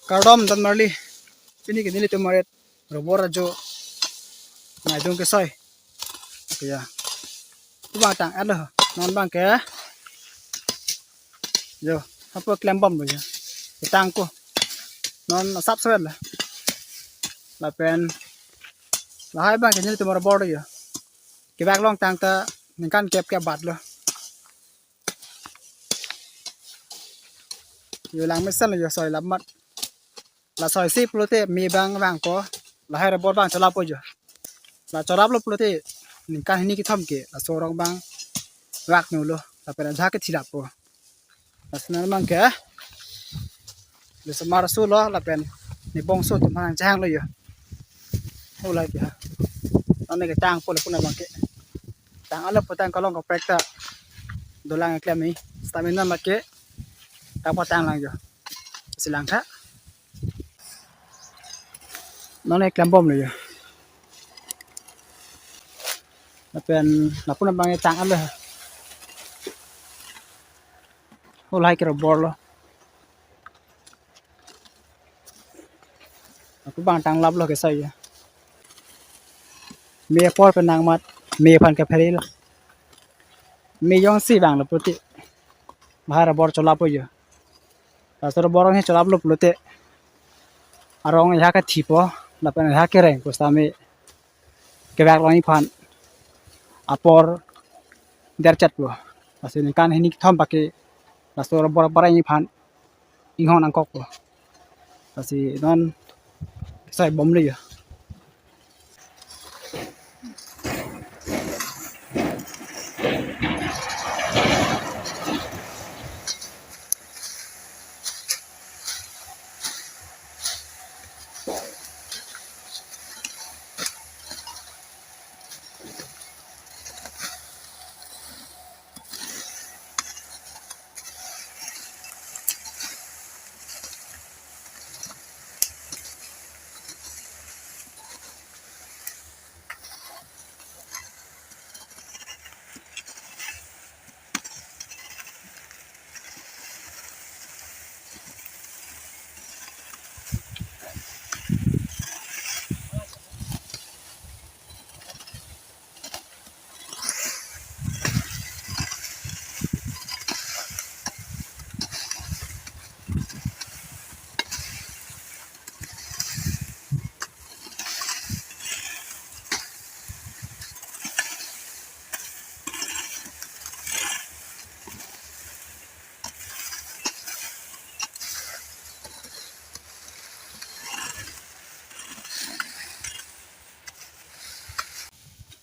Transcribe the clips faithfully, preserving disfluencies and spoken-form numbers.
Kardom don marli. Pini ke nelitum aret robor ajo naidung kesoi. Oke ya. Pu abang tang-etlo. Non abang ke. Jo, hapu klembomlo ya. Ketang ko. Non asap soi la. Lapen lahai abang ke nelitum robor ya. Kevak longtang ta ningkan kep ke abatlo. Jo, langmesenlo jo, soi lapmat. La soisi pulote me abang vangpo. Lahai robor abang cholapo jo. La cholaplo pulote ningkan hini kethom ke laso arong abang vaknolo. Lapen ajahak ke thilappo. Lason abang ke. Laso mar sulo lapen ne bongso atum aphan chehanglo jo. Ulai ke. Ane ketang po lapu abang ke. Tang-etlo pu tang kelong kaprek ta dolang keklem ni. Stamina make. Tang patang lang jo. Silang tha. Non keklembomlo jo. Lapen lapu abang tang-etlo. Ulai ke roborlo. Lapu abang tanglaplo kesoi ya. Me apor pen nangmat, me aphan ke pherilo. Me jongsi vanglo pulote. Lahai robor cholapo jo. Laso robor arong he cholaplo pulote. Arong ajahak ke thipo, lapen ajahak ke reng pusitame kevak longji aphan apor derchetpo. Lasi ningkan hini kethom baki laso robor parengji aphan inghong nangkokpo. Lasi non kesoibomlo jo.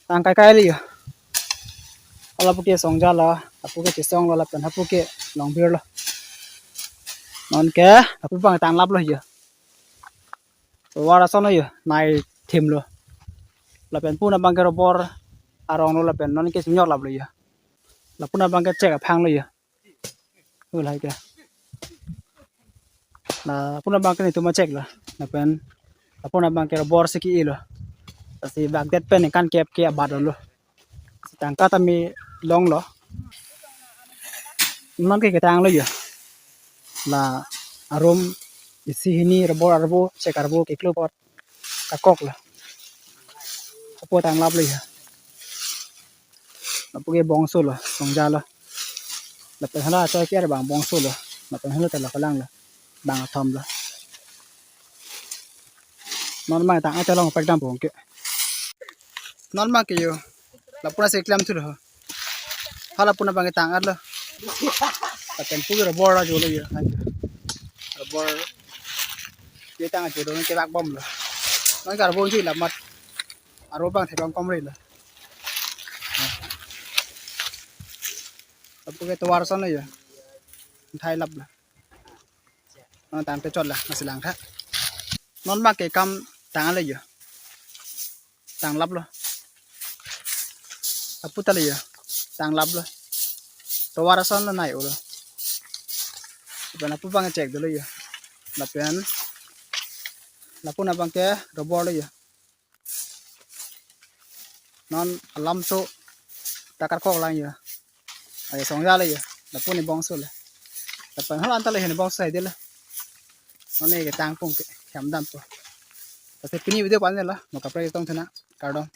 Tang kaikai li jo. Hala pu ke songja lo, lapu ke chesonglo lapen hapu ke longbirlo. Non ke lapu abang tanglaplo jo. Tovar ason jo, nai thimlo. Lapen pu abang ke robor aronglo lapen non ke chingjok laplo jo. Lapu abang ke chek aphanglo jo. Ulai ke. Lapu abang ke netum acheklo. Lapen lapu abang ke robor si ke-ilo. Lasi vakdet pen ningkan kep ke abatlo. Tangka tame longlo. Non ke ketanglo jo. La arum isi hini robor arvo, chek arvo keklo apot kakoklo. Hapu tanglaplo jo. Lapu ke bongsolo, songjalo. Lapen hala achoi ke abang bongsolo. Lapen hala ta la kalanglo. Bang athomlo. Non abang tang-et along pekdam pong ke. Non abang ke jo. Lapu nasi klemthulo. Hala pu abang ke tang-etlo. Lapen pu robor ajolo jo. Robor. Ye tang ajolo ke vakbomlo. Non ke arvo unji lamat. Arvo abang thekong komrilo. Lapu ke tovar asonlo jo. Thai laplo. Non tangte chotlo, nasi lang tha. Non abang ke kam tanglo jo. Tanglaplo. Lapu talo jo. Tanglaplo. Tovar asonlo nai-olo. Lapen lapu abang chekdolo jo. Lapen lapu abang ke roborlo jo. Non alam so ta karkok lang jo. Ai songjalo jo. Lapu ne bongsolo. Lapen hala anta le hene bongso hai dilo. Non ne ketang pong ke, hem dampo. Lasi pini video pu-an lo, mo kaprek chetong thunang, kardom.